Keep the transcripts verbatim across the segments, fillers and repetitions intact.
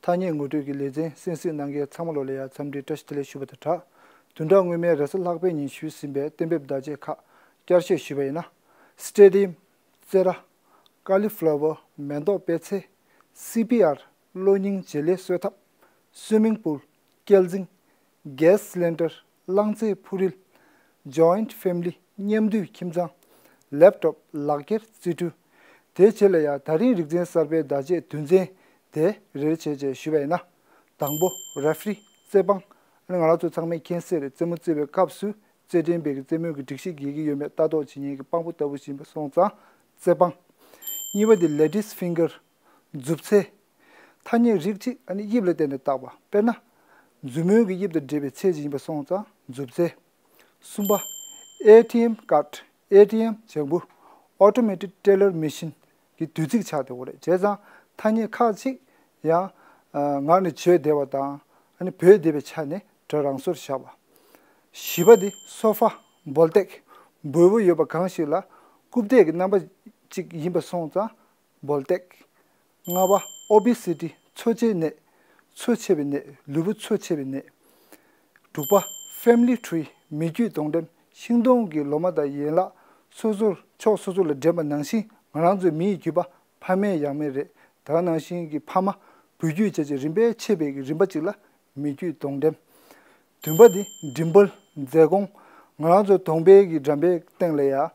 ཐ་སྙད་ངོ་སྤྲོད་ཀྱི་ལེ་ཚན་གསན་གཟིགས་གནང་མཁན་ཚང་མ་ལོ་ལ་ཡང་འཚམས་འདྲི་བཀྲ་ཤིས་བདེ་ལེགས་ཞུ་བ་དང་སྦྲགས། བདུན་ཕྲག་སྔོན་མའི་རེས་གཟའ་ལྷག་པའི་ཉིན་ཞུས་ཟིན་པའི་གཏན་འབེབས་བརྡ་ཆད་ཁག་བསྐྱར་བཤད་ཞུས་པ་ཡིན་ན། སི་ཊེ་ཌི་ཡམ། རྩེད་ར། ཀ་ལི་ཕ་ལ་ཝར། མེ་ཏོག་པད་ཚལ། སི་པི་ཨར། གློ་སྙིང་བྱེད་ལས་གསོད་ཐབས། སུའི་མིང་པུལ། སྐྱེལ་འཛིང་། གེ་སི་སི་ལིན་ཌར། རླངས་རྫས་འཕུར་རིལ། ཇོ་ཡིན་ཊི་ཕེ་མི་ལི། མཉམ་འདུས་ཁྱིམ་ཚང་། ལེབ་ཊོབ། ལག་འཁྱེར། རྩིས་འཕྲུལ། དེའི་རྗེས་ལ་ཡང་ད་རིང་རིག་ཚན་གསར་པའི་བརྡ་ཆད་དོན་ཚན་དེ་རེ་རེ་བྱས་བྱས་ཞུས་པ་ཡིན་ན། དང་པོ། རེ་ཕ་རི། རྩེད་འབངས། ཨ་ནི་ང་རང་ཚོ་ཚང་མས་མཁྱེན་གསལ་རེད། རྩེད་མོ་རྩེ་བའི་སྐབས་སུ་རྩེད་འགྲན་པའི་གི་རྩེད་མོའི་གི་སྒྲིག་གཞི་འགལ་གྱི་ཡོད་མེད་ལྟ་རྟོག་བྱེད་མཁན་གྱི་དཔང་པོ་ལྟ་བུ་ཞིག་ཡིན་པ་སོང་ཙང་རྩེད་འབངས། གཉིས་པ་དེ་ལེ་ཌི་སི་ཕིང་གར། མཛུབ་ཚད། ཐ་སྙད་རིགས་གཅིག་ཨ་ནི་དབྱིབས་ལ་བརྟེན་ནས་བཏགས་པ། དཔེར་ན། མཛུབ་མོའི་གི་དབྱིབས་དང་འབྲེལ་བའི་ཚད་ཅིག་ཡིན་པ་སོང་ཙང་མཛུབ་ཚད། གསུམ་པ། ཨེ་ཊི་ཨེམ་ཀར་ཌི། ཨེ་ཊི་ཨེམ་ཇེ་ཕུ། Automated Teller Machine གི་དུས་ཚིགས་ཆགས་བསྡད་ཡོད་རེད། བྱས་ཙང་ཐ་སྙད་ཁག་ཅིག་ཡང་ངག་ནས་བརྗོད་བདེ་བ་དང་ཨ་ནི་འབོད་བདེ་བའི་ཆ་ནས་སྒྲ་རང་སོར་བཞག་པ། བཞི་པ་དེ་སོ་ཕ། འབོལ་སྟེགས། འབོལ་པོ་ཡོད་པ་གང་ཞིག་ལ་རྐུབ་སྟེགས་ཀྱི་རྣམ་པ་ཅིག་ཡིན་པ་སོང་ཙང་འབོལ་སྟེགས། ལྔ་པ། ཨོ་བི་སི་ཊི། འཚོ་བྱེད་ནད། འཚོ་ཆེ་བའི་ནད། ལུས་པོ་འཚོ་ཆེ་བའི་ནད། དྲུག་པ། ཕེ་མི་ལི་ཊི་རི། མི་རྒྱུད་གདོང་འགྲེམས། ཤིང་སྡོང་གི་ལོ་མ་དང་ཡན་ལག་སོ་སོར་ཕྱོགས་སོ་སོ་ལ་འགྲེམས་པ་ནང་བཞིན་ང་རང་ཚོའི་མི་ཡི་རྒྱུད་པ་ཕ་མེས་ཡང་མེས་རེད། ད་ག་ནང་བཞིན་གྱི་ཕ་མ་བུ་རྒྱུད་བྱས་བྱས་རིམ་པས་ཕྱེ་བའི་གི་རིམ་པ་གཅིག་ལ་མི་རྒྱུད་གདོང་འགྲེམས། བདུན་པ་དེ་མགྲིན་པལ། མཛེ་གོང་། ང་རང་ཚོ་གདོང་པའི་གི་འགྲམ་པའི་སྟེང་ལ་ཡ་ཨ་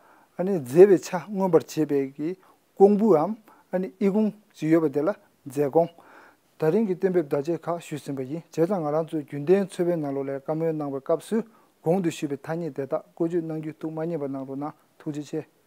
ནི་མཛེས་པའི་ཆ་མངོན་པར་བྱེད་པའི་གི་ཀོང་བུའམ་ཨ་ནི་ཨི་ཁུང་ཅིག་ཡོད་པ་དེ་ལ་མཛེ་གོང་། ད་རིང་གི་གཏན་འབེབས་བརྡ་ཆད་ཁག་ཞུས་ཟིན་པ་ཡིན། བྱས་ཙང་ང་རང་ཚོའི་རྒྱུན་ལྡན་འཚོ་བའི་ནང་ལོགས་ལ་བཀའ་མོལ་གནང་བའི་སྐབས་སུ་གོང་དུ་ཞུས་པའི་ཐ་སྙད་དེ་དག་བཀོལ་སྤྱོད་གནང་རྒྱུ་ཐུགས་མ་བསྙེལ་བ་གནང་རོགས་གནང་། ཐུགས་རྗེ་ཆེ།